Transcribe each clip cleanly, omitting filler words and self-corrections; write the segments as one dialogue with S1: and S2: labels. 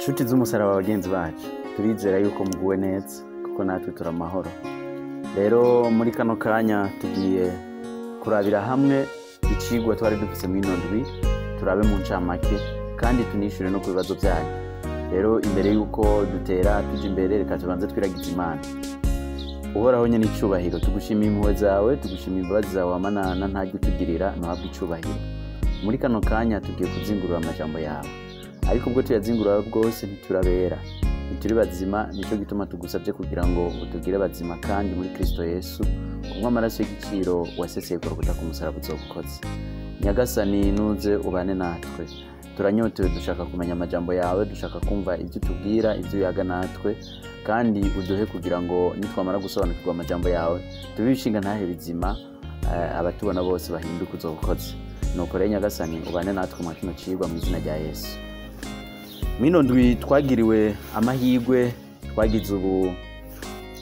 S1: Nshuti z'umusaraba, bagenzi bacu, turizera yuko muguwe neza kuko natwe turi amahoro. Rero muri kano kanya tugiye kurabira hamwe icigwa twari dufise mw'ino ndwi, turabe mu ncamake kandi tunishure no ku bibazo byanyu. Rero imbere yuko dutera tuja imbere, reka tubanze twiragize Imana. Uhoraho nyene icubahiro, tugushimiye impuhwe zawe, tugushimiye imbabazi zawe wamanana ntajya utugirira, ntuhabwe icubahiro. Muri kano kanya tugiye kuzingurura amajambo yawe, ariko ubwo tuyazingurura bwose ntiturabera, ntituri bazima. Nicyo gituma tugusabye kugira ngo utugire bazima kandi muri Kristo Yesu, kubwo amaraso y'igiciro waseseye Golgota ku musaraba uzobukoze. Nyagasani, nuze ubane natwe, turanyotewe, dushaka kumenya amajambo yawe, dushaka kumva ibyo utubwira, ibyo uyaga natwe, kandi uduhe kugira ngo nitwamara gusobanukirwa amajambo yawe tube ibishinga ntahe bizima, abatubona bose bahinduke uzobukoze. Nuko rero Nyagasani, ubane natwe mwa kino cigwa, mu izina rya Yesu. Mwino ndwi twagiriwe amahirwe, twagize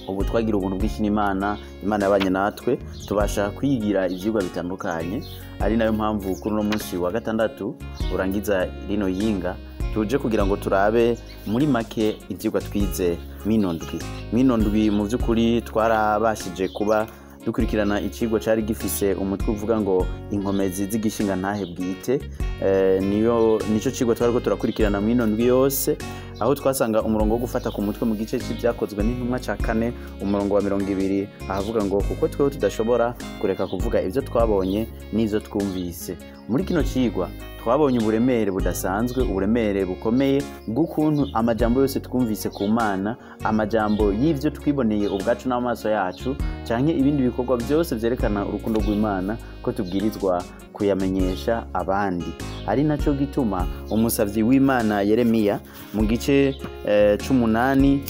S1: ubu twagira ubuntu bwinshi n'Imana. Imana yabanye natwe, tubasha kwigira ivyigwa bitandukanye, ari nayo mpamvu kuri uno munsi wa gatandatu urangiza rino yinga tuje kugira ngo turabe muri make ivyigwa twize mwino ndwi. Mwino ndwi mu by'ukuri twarabashije kuba dukurikirana icigwa cari gifise umutwe uvuga ngo inkomezi z'igishinga ntahe bwite. Niyo nico cigwa twariko turakurikirana mwino ndwi yose, aho twasanga umurongo wo gufata ku mutwe mu gice c'Ibyakozwe n'Intumwa ca 4, umurongo wa 20, ahavuga ngo kuko tweho tudashobora kureka kuvuga ibyo twabonye n'ivyo twumvise. Muri kino cigwa twabonye uburemere budasanzwe, uburemere bukomeye bw'ukuntu amajambo yose twumvise ku Mana, amajambo y'ivyo twiboneye ubwacu n'amaso yacu, canke ibindi bikorwa byose vyerekana urukundo rw'Imana, ko tubwirizwa kuyamenyesha abandi. Ari naco gituma umusavyi w'Imana Yeremiya mu gice c'umunani,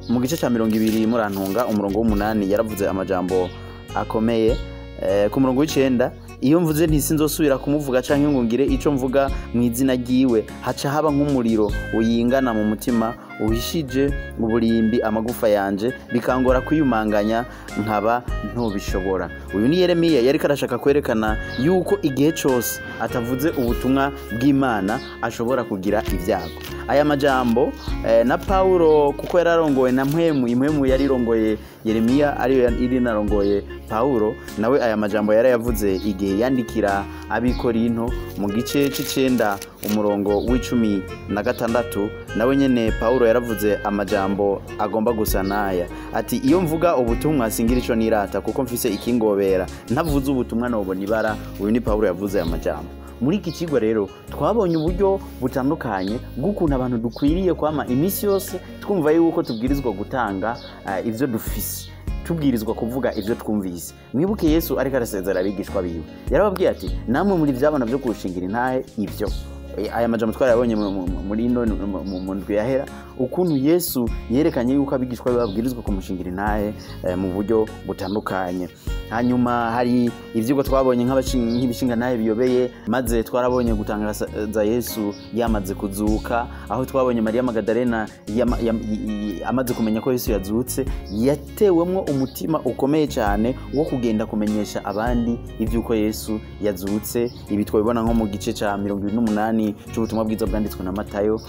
S1: mu gice ca 20, murantunga, umurongo w'umunani, yaravuze amajambo akomeye. Ku murongo w'icenda: "Iyo mvuze nti sinzosubira kumuvuga canke ngo ngire ico mvuga mu izina ryiwe, haca haba nk'umuriro uyingana mu mutima, uhishije uburimbi amagufa yanje, bikangora kwiyumanganya, nkaba ntobishobora." Uyu ni Yeremiya, yariko arashaka kwerekana yuko igihe cose atavuze ubutumwa bw'Imana ashobora kugira ibyago. Aya majambo na Paulo, kuko yararongowe na Mpwemu, Impwemu yarirongoye Yeremiya ariyo iri narongoye Paulo, nawe aya majambo yarayavuze igihe yandikira Abikorinto mu gice c'icenda, umurongo w'16. Nawe nyene Paulo yaravuze amajambo agomba gusa n'aya, ati: "Iyo mvuga ubutumwa singira ico nirata, kuko mfise ikingobera; ntavuze ubutumwa nobona ibara." Uyu ni Paulo yavuze aya majambo. Muri iki kigo rero twabonye uburyo butandukanye bw'ukuntu abantu dukwiriye kwama iminsi yose twumva yuko tubwirizwa gutanga ivyo dufise, tubwirizwa kuvuga ivyo twumvise. Mwibuke Yesu ariko arasezera abigishwa biwe, yarababwiye ati: "Namwe muri vyabona vyo kushingira intahe ivyo." Aya majambo twarayabonye muri ino mu ndwi yahera, ukuntu Yesu yerekanye yuko abigishwa be babwirizwa kumushingira intahe mu buryo butandukanye. Hanyuma hari ivyigwa twabonye nk'ibishinga ntahe biyobeye, maze twarabonye gutangaza Yesu yamaze kuzuka, aho twabonye Mariya Magadalena amaze kumenya ko Yesu yazutse, yatewemwo umutima ukomeye cyane wo kugenda kumenyesha abandi ivy'uko Yesu yazutse. Ibi twabibona nko mu gice ca 28 c'ubutumwa bwiza bwanditswe na Matayo.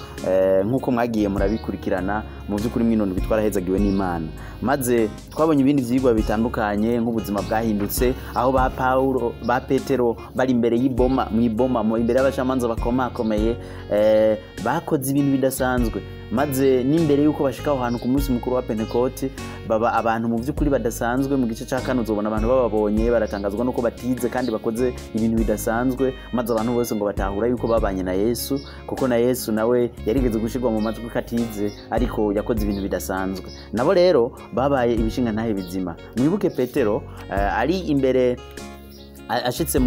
S1: Nk'uko mwagiye murabikurikirana, mu by'ukuri mwino ndwi twarahezagiwe n'Imana. Maze twabonye ibindi vyigwa bitandukanye nk'ubuzima bwahindutse, aho ba Paulo, ba Petero bari imbere y'iboma, mu iboma, mu imbere y'abacamanza bakomakomeye, bakoze ibintu bidasanzwe. Maze n'imbere y'uko bashika aho hantu ku munsi mukuru wa Pentekote, baba abantu mu by'ukuri badasanzwe. Mu gice ca 4 uzobona abantu bababonye baratangazwa nuko batize kandi bakoze ibintu bidasanzwe, maze abantu bose ngo batahura yuko babanye na Yesu, kuko na Yesu nawe yarigeze gushirwa mu majwi ko atize, ariko yakoze ibintu bidasanzwe. Nabo rero babaye ibishinga ntahe bizima. Mwibuke Petero ari imbere, ashitse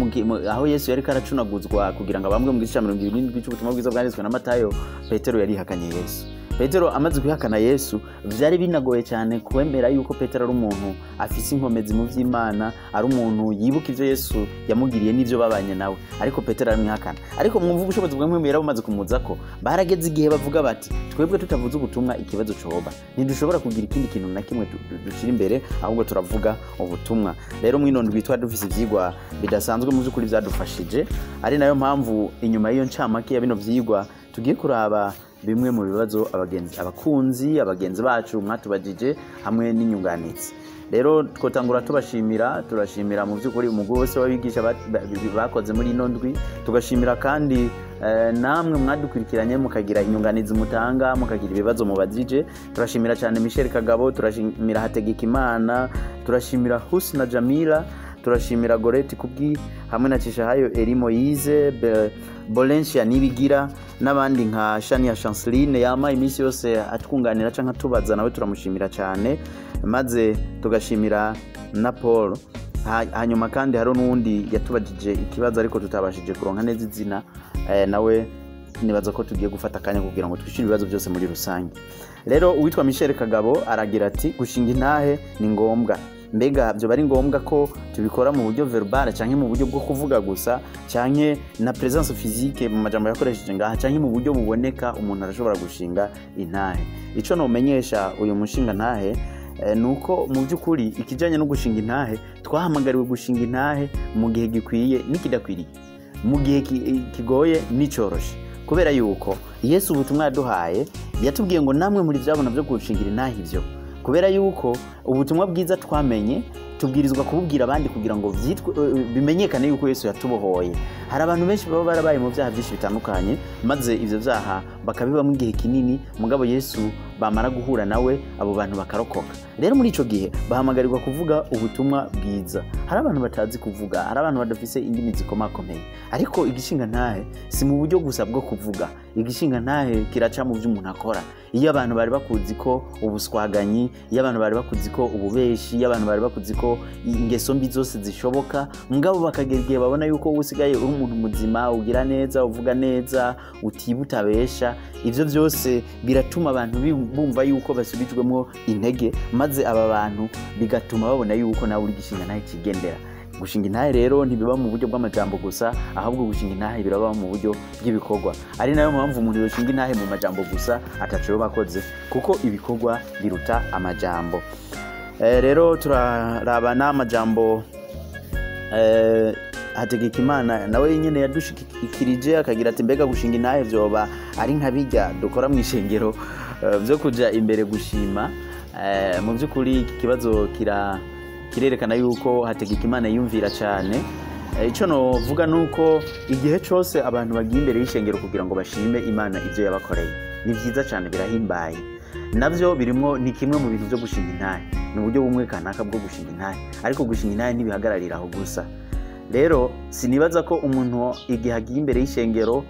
S1: aho Yesu yariko aracunaguzwa kugira ngo abambwe, mu gice ca 27 c'ubutumwa bwiza bwanditswe na Matayo, Petero yarihakanye Yesu. Petero amaze kwihakana Yesu, vyari binagoye cyane kwemera yuko Petero ari umuntu afise inkomezi mu vy'Imana, ari umuntu yibuka ivyo Yesu yamugiriye n'ivyo babanye nawe, ariko Petero aramwihakana. Ariko mwumva ubushobozi bwa Mpwemu yari bumaze kumuzako, barageze igihe bavuga bati: "Twebwe tutavuze ubutumwa ikibazo coba, ntidushobora kugira ikindi kintu na kimwe dushira imbere, ahubwo turavuga ubutumwa." Rero mwino ndwi twari dufise ivyigwa bidasanzwe mu vy'ukuri vyadufashije, ari nayo mpamvu inyuma y'iyo ncamake ya bino vyigwa tugiye kuraba bimwe mu bibazo abagenzi, abakunzi, abagenzi bacu mwatubajije hamwe n'inyunganizi. Rero twotangura tubashimira, turashimira mu by'ukuri umugwi wose w'abigisha bakoze muri ino ndwi, tugashimira kandi namwe mwadukurikiranye mukagira inyunganizi mutanga, mukagira ibibazo mubajije. Turashimira cyane Michel Kagabo, turashimira Hategekimana, turashimira Husna Jamila, turashimira Goreti Kubwi hamwe na Cishahayo Eri Moise, Bolencia Nibigira n'abandi nka Shania Chanceline yama iminsi yose atwunganira canke atubaza, nawe turamushimira cyane. Maze tugashimira na Paul. Hanyuma kandi hari n'uwundi yatubajije ikibazo ariko tutabashije kuronka neza izina, nawe nibaza ko tugiye gufata akanya kugira ngo twishyure ibibazo byose muri rusange. Rero uwitwa Michel Kagabo aragira ati gushinga intahe ni ngombwa. Mbega byo bari ngombwa ko tubikora mu buryo verbal canke mu buryo bwo kuvuga gusa, canke na presence physique mu majambo yakoresheje ngaha, canke mu buryo buboneka umuntu arashobora gushinga intahe? Ico nomenyesha uyu mushinga ntahe nuko mu by'ukuri ikijanye no gushinga intahe, twahamagariwe gushinga intahe mu gihe gikwiye n'ikidakwiriye, mu gihe kigoye n'icoroshe, kubera yuko Yesu ubutumwa yaduhaye yatubwiye ngo namwe muri vyabona byo gushingira intahe ivyo, kubera yuko ubutumwa bwiza twamenye tubwirizwa kububwira abandi kugira ngo bimenyekane yuko Yesu yatubohoye. Hari abantu benshi baba barabaye mu byaha byinshi bitandukanye, maze ivyo byaha bakabibamo igihe kinini, mugabo Yesu bamara guhura nawe abo bantu bakarokoka. Rero muri ico gihe bahamagarirwa kuvuga ubutumwa bwiza. Hari abantu batazi kuvuga, hari abantu badafise indimi zikomakomeye, ariko igishinga ntahe si mu buryo gusa bwo kuvuga. Igishinga ntahe kiraca mu byo umuntu akora. Iyo abantu bari bakuzi ko ubuswaganyi, iyo abantu bari bakuzi ko ububeshi, iyo abantu bari bakuzi ko ingeso mbi zose zishoboka, mugabo bakagera igihe babona yuko usigaye uri umuntu muzima, ugira neza, uvuga neza, utibutabesha, ivyo byose biratuma abantu bumva yuko basubijwemo intege, maze aba bantu bigatuma babona yuko nawe uri gishinga ntahe kigendera. Gushinga intahe rero ntibiba mu buryo bw'amajambo gusa, ahubwo gushinga intahe biraba mu buryo bw'ibikorwa. Ari nayo mpamvu umuntu yoshinga intahe mu majambo gusa ataco yoba akoze, kuko ibikorwa biruta amajambo. Rero turaraba n'amajambo Hategekimana nawe nyene yadushikirije akagira ati mbega gushinga intahe vyoba ari nka bijya dukora mu ishengero vyo kuja imbere gushima. Mu by'ukuri iki kibazo kirerekana yuko Hategekimana yumvira cyane. Ico novuga nuko igihe cose abantu bagiye imbere y'ishengero kugira ngo bashime Imana ivyo yabakoreye ni vyiza cyane, birahimbaye, navyo birimo ni kimwe mu bintu byo gushinga intahe, ni uburyo bumwe kanaka bwo gushinga intahe, ariko gushinga intahe ntibihagararira aho gusa. Rero sinibaza ko umuntu igihe agiye imbere y'ishengero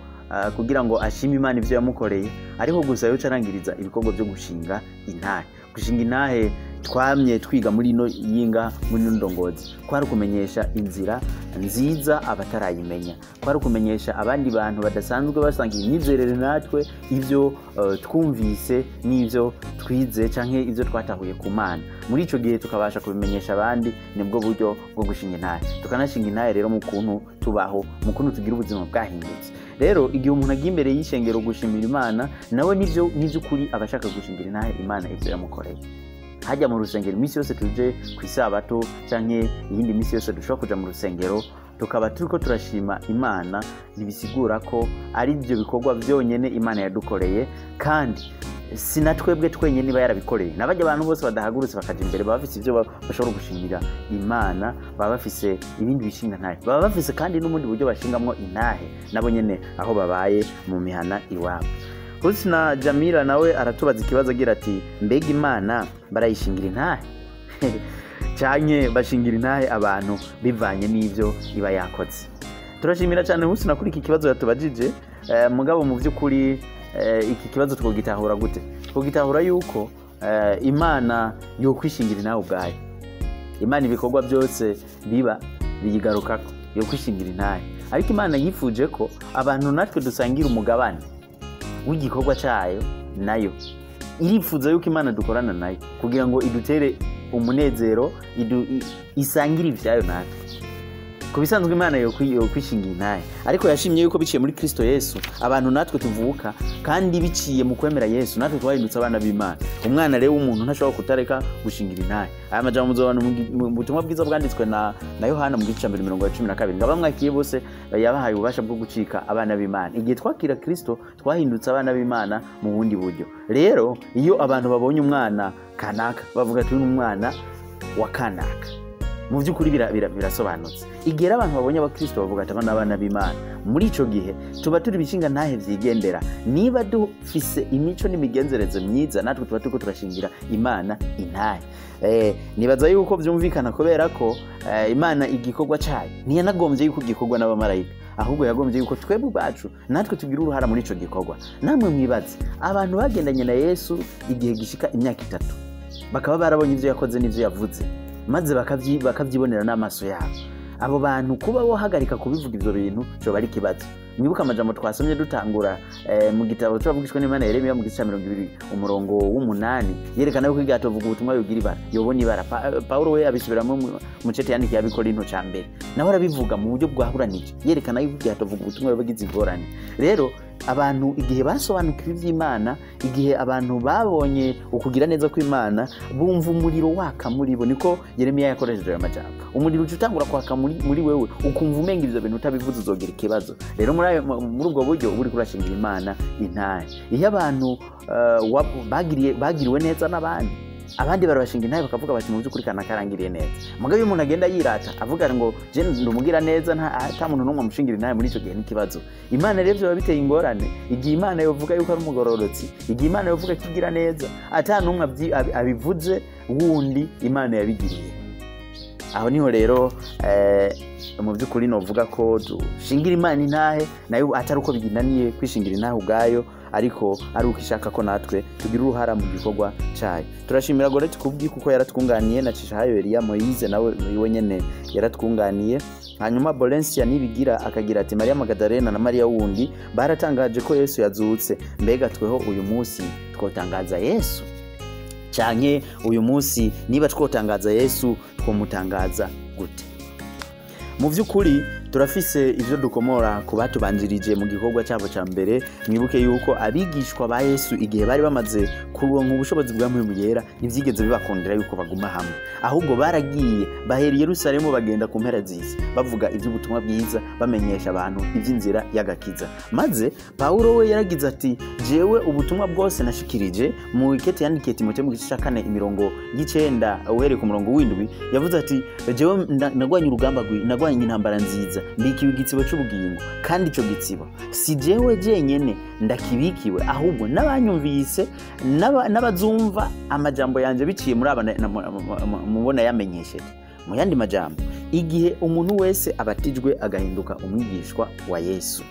S1: kugira ngo ashime Imana ivyo yamukoreye ariko gusa yoca arangiriza ibikorwa byo gushinga intahe. Gushinga intahe twamye twiga muri ino yinga, muri ino ndongozi, kwari kumenyesha inzira nziza abatarayimenya, kwari kumenyesha abandi bantu badasanzwe basangiye imyizerere natwe ivyo twumvise n'ivyo twize canke ivyo twatahuye ku Mana. Muri ico gihe tukabasha kubimenyesha abandi, nibwo buryo bwo gushinga intahe. Tukanashinga intahe rero mu kuntu tubaho, mu kuntu tugira ubuzima bwahindutse. Rero igihe umuntu agiye imbere y'ishengero gushimira Imana, nawe nivyo n'ivy'ukuri aba ashaka gushingira intahe Imana ivyo yamukoreye. Hajya mu rusengero iminsi yose tuje ku isabato canke iyindi minsi yose dushobora kuja mu rusengero tukaba turiko turashima Imana, ntibisigura ko ari ibyo bikorwa byonyene Imana yadukoreye, kandi si na twebwe twenyene iba yarabikoreye. N'abajya abantu bose badahagurutse bakaja imbere baba bafise ivyo bashobora gushimira Imana, baba bafise ibindi bishinga ntahe, baba bafise kandi n'ubundi buryo bashingamwo intahe nabo nyene aho babaye mu mihana iwabo. Husna Jamila nawe aratubaza ikibazo agira ati mbega Imana barayishingira intahe canke bashingira intahe abantu bivanye n'ivyo iba yakoze? Turashimira cyane Husna kuri iki kibazo yatubajije. Mugabo mu by'ukuri iki kibazo twogitahura gute? Twogitahura yuko Imana yokwishingira intahe ubwayo. Imana ibikorwa byose biba biyigarukako, yokwishingira intahe. Ariko Imana yifuje ko abantu natwe dusangira umugabane w'igikorwa cyayo, nayo irifuza yuko Imana dukorana nayo kugira ngo idutere umunezero, isangire ivyayo natwe. Ku bisanzwe Imana yokwishingira intahe, ariko yashimye yuko biciye muri Kristo Yesu abantu natwe tuvuka, kandi biciye mu kwemera Yesu natwe twahindutse abana b'Imana. Umwana rero w'umuntu ntashobora kutareka gushingira intahe. Aya majambo muzobana mu butumwa bwiza bwanditswe na Yohana mu gice ca 12, ngo abamwakiye bose yabahaye ububasha bwo gucika abana b'Imana. Igihe twakira Kristo twahindutse abana b'Imana mu bundi buryo. Rero iyo abantu babonye umwana kanaka bavuga ati uyu ni umwana wa kanaka, mu by'ukuri birasobanutse. Igihe abantu babonye abakristo bavuga ati abana abana b'Imana, muri ico gihe tuba turi ibishinga ntahe vyigendera. Niba dufise imico n'imigenzereze myiza, natwe tuba turiko turashingira Imana intahe. Nibaza yuko vyumvikana, kubera ko Imana igikorwa cayo ntiyanagombye yuko gikorwa n'abamarayika, ahubwo yagombye yuko twebwe ubwacu natwe tugira uruhara muri ico gikorwa. Namwe mwibaze abantu bagendanye na Yesu igihe gishika imyaka 3, bakaba barabonye ivyo yakoze n'ivyo yavuze, maze bakavyibonera n'amaso yabo. Abo bantu kuba wohagarika kubivuga ivyo bintu coba ari ikibazo. Mwibuka amajambo twasomye dutangura mu gitabo c'abavugishwa n'Imana Yeremiya mu gice ca 20 umurongo w'8, yerekana yuko igihe atovuga ubutumwa yogira ibara, yobona ibara. Paulo we abisubiramo mu cete yandikiye Abikorinto ca mbere, nawe arabivuga mu buryo bwahuranije, yerekana yuko igihe atovuga ubutumwa yobagize ingorane. Rero abantu igihe basobanukiwe ivy'Imana, igihe abantu babonye ukugira neza kw'Imana, bumva umuriro waka muri bo. Niko Yeremiya yakoresheje ayo majambo. Umuriro uca utangura kwaka muri wewe, ukumva umenga ivyo bintu utabivuze uzogira ikibazo. Rero muri ubwo buryo uba uriko urashingira Imana intahe. Iyo abantu bagiriwe neza n'abandi, abandi barabashinga intahe bakavuga bati mu by'ukuri kanaka arangiriye neza. Mugabo iyo umuntu agenda yirata avuga ngo je ndumugira neza, nta muntu n'umwe amushingira intahe, muri ico gihe n'ikibazo. Imana rero vyoba biteye ingorane igihe Imana yovuga yuko ari umugororotsi, igihe Imana yovuga ko igira neza, ata n'umwe abivuze wundi Imana yabigiriye. Aho niho rero mu by'ukuri novuga ko dushingira Imana intahe, nayo atari uko biginaniye kwishingira intahe ubwayo, ariko ari uko ishaka ko natwe tugira uruhara mu gikorwa cayo. Turashimira Goreti kubwi kuko yaratwunganiye, na Cishahayo Elia Moise nawe iwe nyene yaratwunganiye. Hanyuma Bolencia nibigira akagira ati Maria Magdalena na Maria wundi baratangaje ko Yesu yazutse, mbega tweho uyu munsi twotangaza Yesu? Canke uyu munsi niba twotangaza Yesu twomutangaza gute? Mu by'ukuri turafise ivyo dukomora ku batubanjirije mu gikorwa cyabo ca mbere. Mwibuke yuko abigishwa ba Yesu igihe bari bamaze kuronka ubushobozi bwa Mpwemu Yera, ntivyigeze bibakundira yuko baguma hamwe, ahubwo baragiye bahera i Yerusalemu bagenda ku mpera z'isi bavuga ivy'ubutumwa bwiza, bamenyesha abantu ivy'inzira y'agakiza. Maze Paulo we yaragize ati jewe ubutumwa bwose nashikirije, mu ikete yandikiye Timoteyo mu gice ca 4 imirongo y'icenda uhereye ku murongo w'indwi, yavuze ati jewe nagwanye urugamba nagwanye intambara nziza, mbikiwe igitsibo c'ubugingo, kandi ico gitsibo si jewe jenyene ndakibikiwe, ahubwo n'abanyumvise n'abazumva amajambo yanje biciye muri aba mubona yamenyesheje. Mu yandi majambo, igihe umuntu wese abatijwe agahinduka umwigishwa wa Yesu,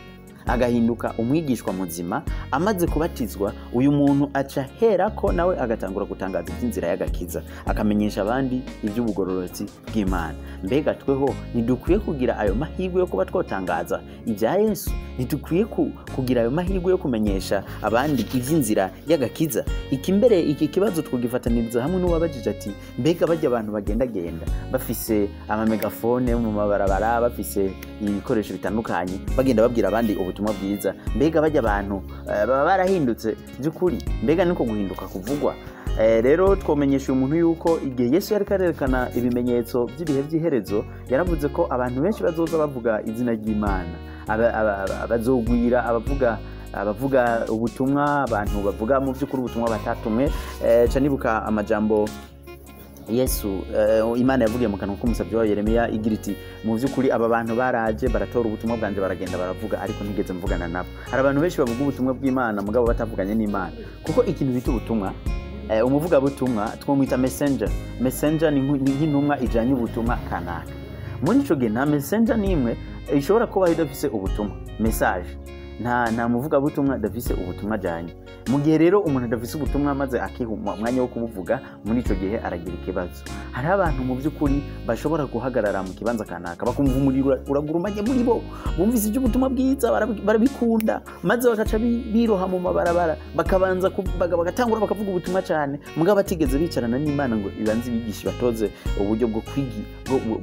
S1: agahinduka umwigishwa muzima, amaze kubatizwa, uyu muntu aca herako nawe agatangura gutangaza iby'inzira y'agakiza, akamenyesha abandi iby'ubugororotsi bw'Imana. Mbega tweho ntidukwiye kugira ayo mahirwe yo kuba twotangaza ibya Yesu? Ntidukwiye kugira ayo mahirwe yo kumenyesha abandi iby'inzira y'agakiza? Ikimbere iki kibazo twogifataniriza hamwe n'uwabajije ati mbega bajya abantu bagendagenda bafise amamegafone mu mabarabara, bafise ibikoresho bitandukanye, bagenda babwira abandi ubutumwa bwiza, mbega bajya abantu baba barahindutse by'ukuri? Mbega niko guhinduka kuvugwa? Rero twomenyesha umuntu yuko igihe Yesu yariko arerekana ibimenyetso by'ibihe by'iherezo, yaravuze ko abantu benshi bazoza bavuga izina ry'Imana, abazogwira abavuga ubutumwa, abantu bavuga mu by'ukuri ubutumwa batatumwe. Ca nibuka amajambo Yesu Imana yavugiye mu kanwa k'umusavyi wayo Yeremiya igira iti mu by'ukuri aba bantu baraje baratora ubutumwa bwanje baragenda baravuga, ariko ntigeze mvugana nabo. Hari abantu benshi bavuga ubutumwa bw'Imana mugabo batavuganye n'Imana, kuko ikintu bita ubutumwa, umuvuga butumwa twamwita messenger. Messenger ni nk'intumwa ijanye ubutumwa kanaka. Muri ico gihe nta messenger n'imwe ishobora kuba idafise ubutumwa, message. Nta muvuga butumwa adafise ubutumwa ajanye. Mu gihe rero umuntu adafise ubutumwa maze akiha umwanya wo kubuvuga, muri ico gihe aragira ikibazo. Hari abantu mu by'ukuri bashobora guhagarara mu kibanza kanaka bakumva umuriro uragurumanye muri bo, bumvise iby'ubutumwa bwiza barabikunda, maze bakaca biroha mu mabarabara, bakabanza bagatangura bakavuga ubutumwa cyane, mugabo batigeze bicarana n'Imana ngo ibanze ibigishe batoze uburyo bwo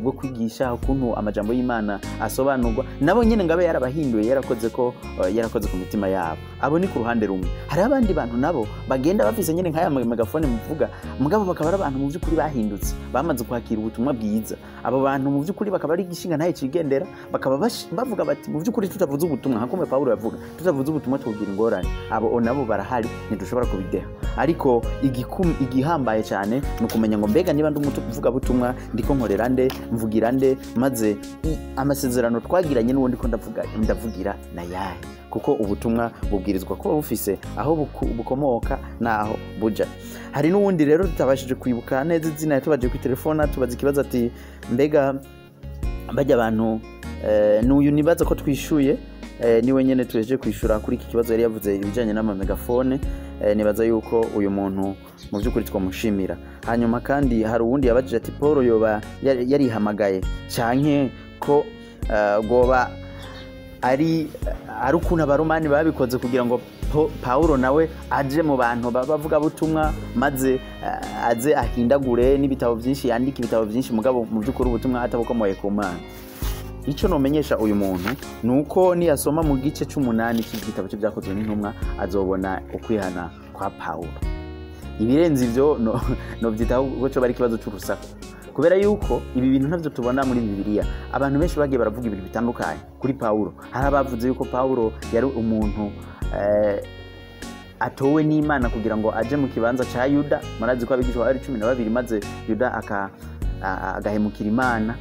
S1: bwo kwigisha, ukuntu amajambo y'Imana asobanurwa, nabo nyene ngabe yarabahinduye, yarakoze ko yarakoze ku mitima yabo. Abo ni ku ruhande rumwe. Hari abandi bantu nabo bagenda bafise nyene nk'aya megafone muvuga, mugabo bakaba ari abantu mu by'ukuri bahindutse, bamaze kwakira ubutumwa bwiza. Abo bantu mu by'ukuri bakaba ari igishinga ntaye cigendera, bakaba bavuga bati mu by'ukuri tutavuze ubutumwa, nka kumwe Pawulo yavuga, tutavuze ubutumwa tugira ingorane. Abo nabo barahari, ntidushobora kubideha. Ariko igihambaye cyane ni ukumenya ngo mbega niba ndi umuvuga butumwa, ndiko nkorera nde, mvugira nde, maze amasezerano twagiranye n'uwo ndiko ndavugira na yahe, kuko ubutumwa bubwirizwa kuba bufise aho bukomoka naho buja. Hari n'uwundi rero tutabashije kwibuka neza izina, yatubaje ku telefone tubaza ikibazo ati mbega bajya abantu n'uyu nibaza ko twishuye, niwe nyene tuheje kwishura kuri iki kibazo yari yavuze ibijanye n'amamegafone. Nibaza yuko uyu muntu mu by'ukuri twamushimira. Hanyuma kandi hari uwundi yabajije ati Paul yoba yarihamagaye canke ko goba ari ukuntu abaromani babikoze kugira ngo Paulo nawe aje mu bantu bavuga butumwa, maze aze ahindagure n'ibitabo byinshi, yandika ibitabo byinshi, mugabo mu by'ukuri ubutumwa atabukomoye ku Mana. Icyo nomenyesha uyu muntu nuko niyasoma mu gice c'umunani cy'igitabo cy'Ibyakozwe n'Intumwa azobona ukwihana kwa Paulo. Ibirenze ivyo no byitaho ko cyo bari kibazo cy'urusaku, kubera yuko ibi bintu ntavyo tubona muri Bibiliya. Abantu benshi bagiye baravuga ibintu bitandukanye kuri Paulo. Hari abavuze yuko Paulo yari umuntu atowe n'Imana kugira ngo aje mu kibanza ca Yuda. Murazi ko abigishwa bari 12, maze Yuda agahemukira Imana.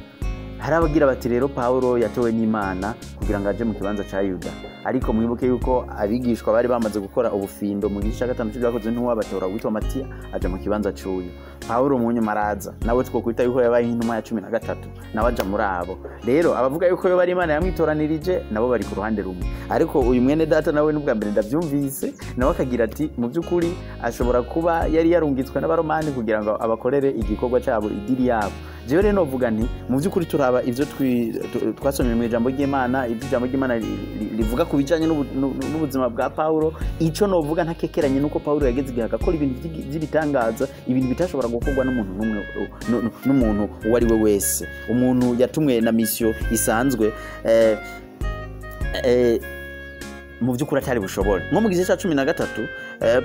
S1: Hari abagira bati rero Paulo yatowe n'Imana kugira ngo aje mu kibanza ca Yuda. Ariko mwibuke yuko abigishwa bari bamaze gukora ubufindo mu gice cya 5 cy'Ibyakozwe n'Intumwa, batora witwa Matiya aja mu kibanza c'uyu Paulo. Mu nyuma araza nawe twokwita yuko yabaye intumwa ya 13, nawe aja muri abo. Rero abavuga yuko yo bari Imana yamwitoranirije nabo bari ku ruhande rumwe. Ariko uyu mwene data nawe n'ubwa mbere ndavyumvise, nawe akagira ati mu by'ukuri ashobora kuba yari yarungitswe n'abaromani kugira ngo abakorere igikorwa cyabo, idiri yabo. Jewe rero novuga nti mu by'ukuri turaba ivyo twasomye mu ijambo ry'Imana, ibyo ijambo ry'Imana rivuga ku bijanye n'ubuzima bwa Paulo. Ico novuga ntakekeranye nuko Paulo yageze igihe agakora ibintu by'ibitangaza, ibintu bitashobora gukorwa n'umuntu n'umwe, n'umuntu uwo ari we wese, umuntu yatumwe na mission isanzwe mu by'ukuri atari bushobore. Nko mu gice cya 13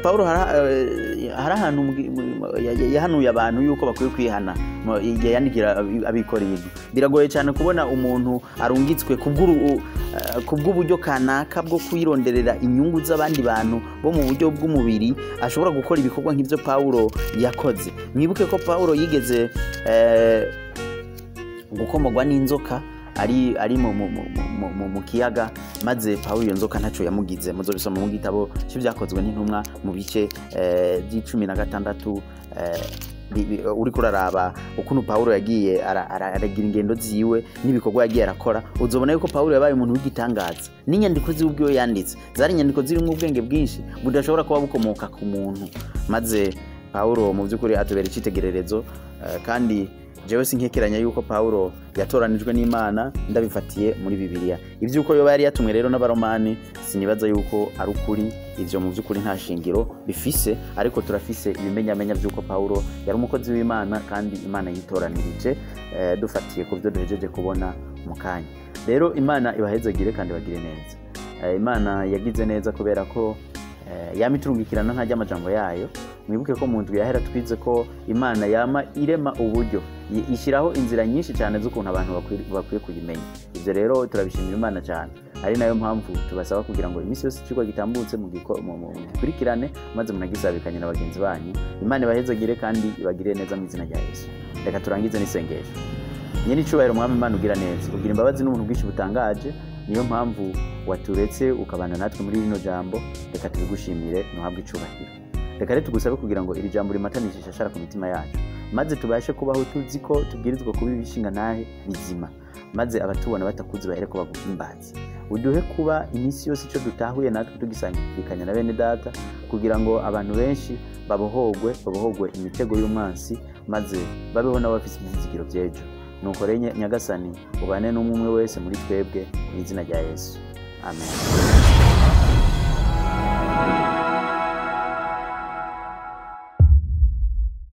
S1: Paulo hari ahantu yahanuye abantu yuko bakwiye kwihana igihe yandikira abikorinto. Biragoye cyane kubona umuntu arungitswe kubw'uburyo kanaka bwo kwironderera inyungu z'abandi bantu bo mu buryo bw'umubiri ashobora gukora ibikorwa nk'ivyo Paulo yakoze. Mwibuke ko Paulo yigeze gukomogwa n'inzoka ari mu kiyaga, maze Paulo iyo nzoka ntaco yamugize. Muzobisoma mu gitabo cy'Ibyakozwe n'Intumwa mu bice by'16. Uri kuraraba ukuntu Paulo yagiye aragira ingendo ziwe n'ibikorwa yagiye arakora, uzobona yuko Paulo yabaye umuntu w'igitangaza. N'inyandiko ziwe ubwiwe yanditse zari inyandiko zirimo ubwenge bwinshi budashobora kuba bukomoka ku muntu. Maze Paulo mu by'ukuri atubera icitegererezo, kandi jewe sinkekeranya yuko Paulo yatoranijwe n'Imana, ndabifatiye muri Bibiliya. Ivyuko yoba yari yatumwe rero n'abaromani sinibaza yuko ari ukuri, ivyo mu by'ukuri nta shingiro bifise, ariko turafise ibimenyamenya vy'uko Paulo yari umukozi w'Imana kandi Imana yitoranirije, dufatiye ku byo duhejeje kubona mu kanya. Rero Imana ibahezagire kandi bagire neza. Imana yagize neza kubera ko yama iturungikirana ntajya amajambo yayo. Mwibuke ko mu ndwi yahera twize ko Imana yama irema uburyo, ishyiraho inzira nyinshi cyane z'ukuntu abantu bakwiye kuyimenya. Ibyo rero turabishimira Imana cyane, ari nayo mpamvu tubasaba kugira ngo iminsi yose ikigwa gitambutse mugikurikirane, maze munagisabikanye na bagenzi banyu. Imana ibahezagire kandi ibagirire neza mu izina rya Yesu. Reka turangize n'isengesho. Nyene icubahiro Mwami Imana ugira neza, ugira imbabazi n'ubuntu bwinshi butangaje, niyo mpamvu waturetse ukabana natwe muri rino jambo. Reka tubigushimire, ntuhabwe icubahiro. Reka rero tugusabe kugira ngo iri jambo rimatanishe ishashara ku mitima yacu, maze tubashe kubaho tuzi ko tubwirizwa kuba ibishinga ntahe bizima, maze abatubona batakuzi bahere ko baguhimbaza. Uduhe kuba iminsi yose icyo dutahuye natwe tugisangikanya na bene data, kugira ngo abantu benshi babohogwe imitego y'umwansi, maze babeho n'abafise ibyizigiro by'ejo. Nuko rero Nyagasani ubane n'umwe wese muri twebwe mu izina rya Yesu. Amen.